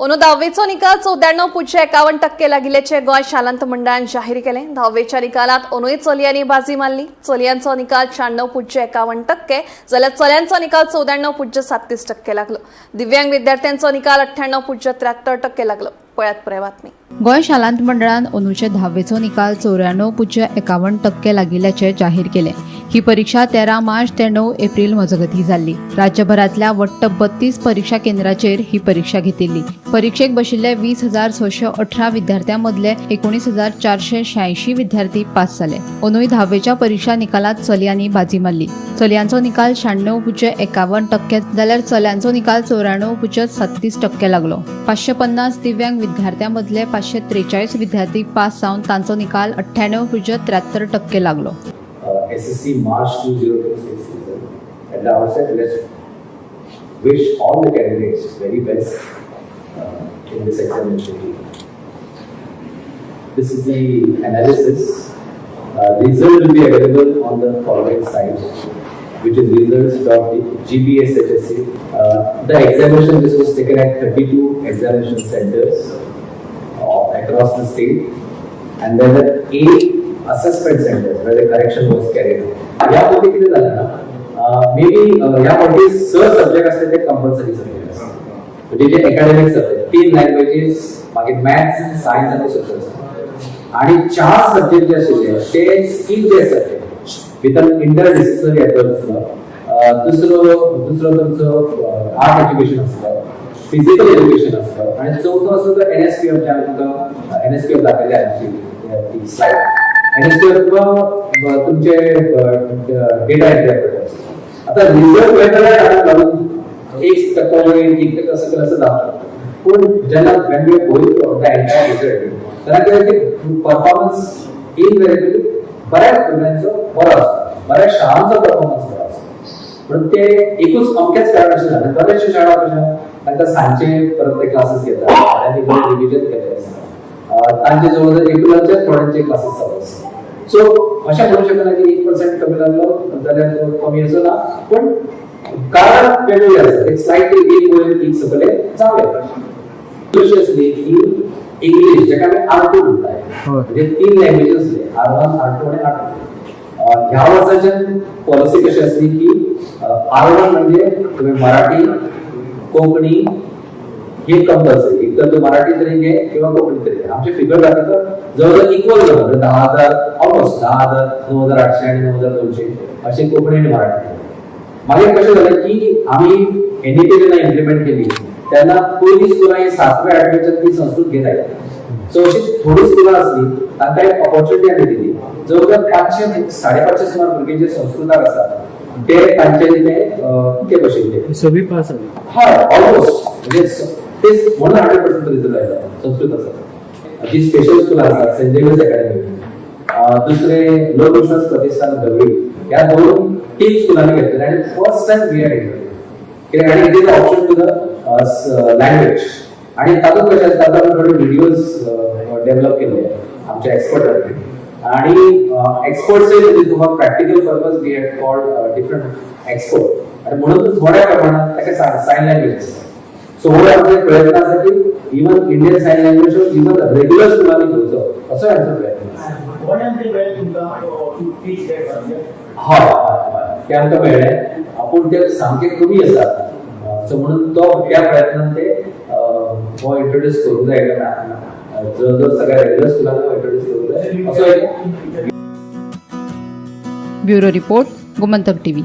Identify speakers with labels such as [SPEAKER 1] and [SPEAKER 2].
[SPEAKER 1] अंदू दहावेचो निकाल 94.51% लागिल्ल्याचे गोंय शालांत मंडळान जाहीर केले. दहावेच्या निकालात अंदूय चलयांनी बाजी मारली. चलयांचो निकाल 96.51% जाल्यार चल्यांचो निकाल 94.37% लागलो. दिव्यांग विद्यार्थ्यांचो निकाल 98.73% लागलो. पळयात पुराय बातमी.
[SPEAKER 2] गोंय शालांत मंडळान अंदूचे धावेचो निकाल 94.51% लागिल्ल्याचे जाहीर केले. ही परीक्षा 13 मार्च ते 9 एप्रील मजगतीं जाल्ली. राज्यभरांतल्या वट्ट 32 परीक्षा केंद्राचेर ही परीक्षा घेतिल्ली. परीक्षेक बशिल्ले 20,618 विद्यार्थ्यां मदले 19,486 विद्यार्थी पास जाले. अंदूय धावेच्या परीक्षा निकालात चलयांनी बाजी मारली. चलयांचो निकाल 96.51% जाल्यार चल्यांचो निकाल 94.37% लागलो. 550 दिव्यांग विद्यार्थ्यां मदले 543 विद्यार्थी पास जावन तांचो निकाल 98.73% लागलो.
[SPEAKER 3] SSC March 2026 result. At the outset, let's wish all the candidates very best in this examination. This is the analysis. Result will be available on the following site, which is results.gbshsc. The examination, this was taken at 32 examination centers across the state, and there were eight assessment centers where the correction was carried out. ह्या पयलीं कितें जालें ना, may be ह्या फावटी स subject आसले, ते कंपल्सरी सब्जेक्ट आसले, म्हणजे जे एकाडेमीक सब्जेक्ट, तीन लँग्वेजीस, मागीर मॅथ्स, सायन्स आनी सोशल सायन्स, आणि चार सब्जेक्ट जे आशिल्ले ते स्किल जे सब्जेक्ट भितर इंटरडिसिप्लिनरी एप्रोच आसलो, दुसरो दुसरो तुमचो आर्ट एज्युकेशन आसलो, फिजिकल एज्युकेशन आसलो आणि चवथो आसलो तो एनएसक्यूएफ, जे हांवें तुमकां एनएसक्यूएफ दाखयले आमची ती स्लायड. एनएसक्यूएफ तुमकां तुमचे डेटा एंट्री आसता. आता रिझल्ट वेगवेगळ्या कारणाक लागून 1% वयर, 1% सकयल असं जावंक शकता, पूण जेन्ना when we going through the entire result, तेन्ना कितें की परफॉर्मन्स इनवेरिएबली बऱ्याच भुरग्यांचो बरो आसता, बऱ्याच शाळांचो परफॉर्मन्स बरो आसता. पण ते एकूच अमकेच कारण अशें जालें. बरेचशे शाळा कशें, तांकां सांजचे परत ते क्लासीस घेतात, थोड्यांनी बरें रिविजन केलें आसता, तांचे जवळ जवळ रेग्युलरचे थोड्यांचे क्लासीस चालू आसता. सो अशें म्हणू शकना की 1% कमी लागलो जाल्यार तो कमी असो ना, पण कारण वेगवेगळे आसतात. एक स्लायटली एक वयर, एक सकले जावं येता. कशी आसली की इंग्लिश, जेका आमी आर टू म्हणटाय, म्हणजे तीन लँग्वेज आसले, आर वन, आर टू आनी आर टू. ह्या वर्साच्यान पॉलिसी कशी आसली की आर वन म्हणजे तुम्ही मराठी, कोंकणी हे कंपल्सरी. एक तर तू मराठी तरी घे किंवा कोंकणी तरी घे. आमचे फिगर दाखयता, जवळजवळ इक्वल झालं, म्हणजे 10,000, ऑलमोस्ट 10,000, 9,800 आणि 9,200 असे कोंकणी आणि मराठी. मागीर कशें जालें की आमी एनईपी जेन्ना इम्प्लिमेंट केली, तेन्ना पयलीं स्कुलां ही सातव्या आठवेच्यान ती संस्कृत घेत आयली. सो अशी थोडी स्कुलां आसली, तांकां एक ऑपॉर्च्युनिटी आमी दिली. जवळ जवळ 500, 550 सुमार भुरगे जे संस्कृताक आसात, ते तांच्यांनी ते ते बशिल्ले.
[SPEAKER 4] सगळी पास जाली?
[SPEAKER 3] हय, ऑलमोस्ट. म्हणजे तेच म्हणून 100% रिझल्ट आयला संस्कृत आसा. जी स्पेशल स्कुलां आसात, सेंट झेवियर्स अकॅडमी, दुसरे लोकविश्वास प्रतिष्ठान दवरी, ह्या दोन तीन स्कुलांनी घेतलेले आणि फर्स्ट टाइम we R कित्याक आणि it is option to the language. आणि तातूंत कशें आसता, आतां आमी थोडे व्हिडियोज डेव्हलप केल्ले आमच्या एक्सपर्टांनी आणि एक्सपर्ट्स तुमकां practical purpose we had called different expert आणि म्हणून थोड्या प्रमाणात ताका सायन लँग्वेज आसता. सो हो आमचो एक प्रयत्न आसा की even Indian Sign Language even regular स्कुलांनी घेवचो, असो आमचो प्रयत्न आसा.
[SPEAKER 5] गोंयांत ते मेळ्ळें तुमकां टू टीच that subject?
[SPEAKER 3] हय हय हय ते आमकां मेळ्ळें, पूण ते सामके कमी आसात. सो म्हणून तो त्या प्रयत्नान ते हो इंट्रोड्यूस करूंक जाय, जवळ जवळ सगळ्या रेग्युलर स्कुलांनी हो इंट्रोड्यूस करूंक जाय, असो एक
[SPEAKER 2] ब्युरो रिपोर्ट, गोमंतक टीव्ही.